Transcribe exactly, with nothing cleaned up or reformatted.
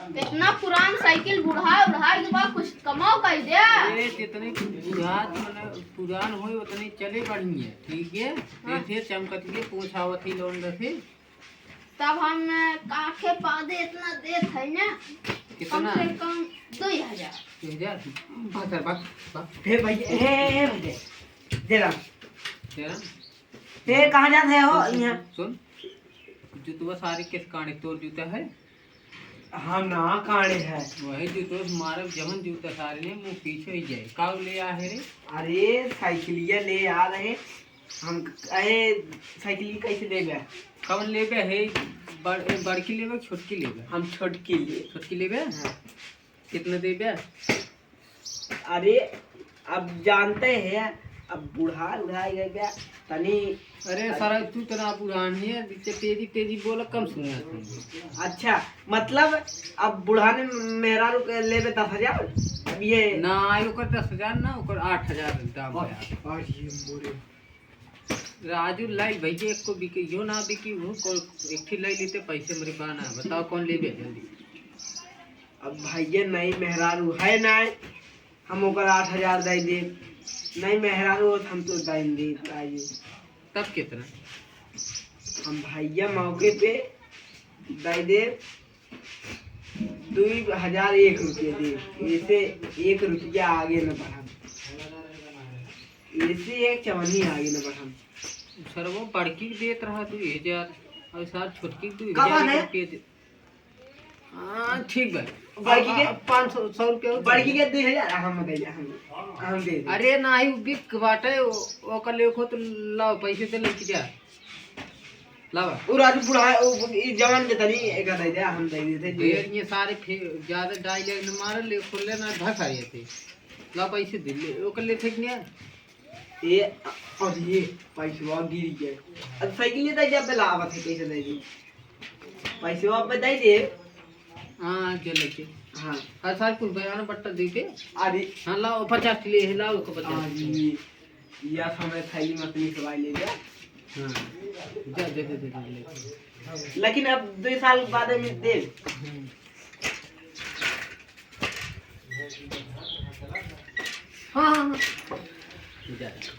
कितना पुरान साइकिल, बुढ़ा उढ़ा के बा, कुछ कमाओ कर दे। अरे, जितने बुढ़ा, मने पुरान होई, उतने चले बढ़िया, ठीक है? हाँ। जैसे चमकत के पूछ आवत ही लोन रखे। तब हम काखे पादे इतना देत है ना, कितना? कम से कम दो हजार। दो हजार? बस, बस, बस। हे भैया, हे, हे, हे भैया, दे रहा। दे रहा? ते कहाँ जात है हो सुन, यहाँ? सुन, जूतवा सारे किस कांडे तोर जूता है? हम ना कांडे है। वही जूतवा से मारब, जवन जूता सारे ने मुँह पीछे ही जाए। का ले आ है रे? अरे, साइकिलिया ले आ रहे। हम कहे, साइकिल कैसे लेबे? कवन लेबे है? बड़-, बड़की लेबे, छोटकी लेबे? हम छोटकी ले। छोटकी लेबे? हाँ। कितना देबे? अरे, अब जानते हैं, अब बुढ़ा उढ़ा गए बे, तनी अरे सारा, तू तना पुरान है, जितने तेजी तेजी बोला, कम सुना। अच्छा, मतलब, अब बुढ़ा ने मेहरारू के लेबे दस हजार? अब ये ना, आई ओकर दस हजार ना, ओकर आठ हजार दाम है। और, और ये मोरे राजू लाई भैया, एक को बिके, यो ना बिकी, वो को एक ठे लाई लेते, पैसे मेरे पास ना, बताओ कौन लेबे जल्दी। अब भैया, नई मेहरारू है ना, हम ओकर आठ हजार दे देब। नई मेहरारू होत, हम तो दे देब, राजू। तब कितना? हम भैया मौके पे दे देब, दुई हजार एक रुपया देब। ऐसे एक रुपया आगे न बढ़ाब। ऐसे एक चवन्नी आगे न बढ़ाब। सरवा बड़की के देत रहा दुई हजार, और सार छोटकी के दुई हजार रुपया दे। हाँ, ठीक बा। बड़की के अब पाँच सौ, सौ रुपया हो बड़की के दुई हजार, हम दे, हम, हम दे दे। अरे नाही, उ बिक बाटे, ओ-, ओकर लेखो तो लाओ, पैसे दे लेके जा। लावा। उ राजू बुढ़ा, उ, इ जवान के तनी एक दे दे, हम दे देते। ढेर ये सारे फे-, ज्यादा डायलॉग न मारे, ले खोल लेना, धस आ जाते। लाओ पैसे दे, ले, ओकर ले फेंक लिया। ए, अरे, पैसवा गिर गए। अब साइकिल ले दे, जब लावत है, पैसे दे दी। पैसवा पे दे दे। हाँ, जो लेके। हाँ। हर साल कुल बयाना बट्टा दे के। अरे। हाँ, लाओ, पचास ले, लाओ, ओके, पचास। अरे, या समय थैली में अपनी सवाई ले जा। हाँ। जा, जा, जा, जा, जा, ले। लेकिन अब दो साल बाद में दे। हम्म। हाँ, हाँ, हाँ। जा।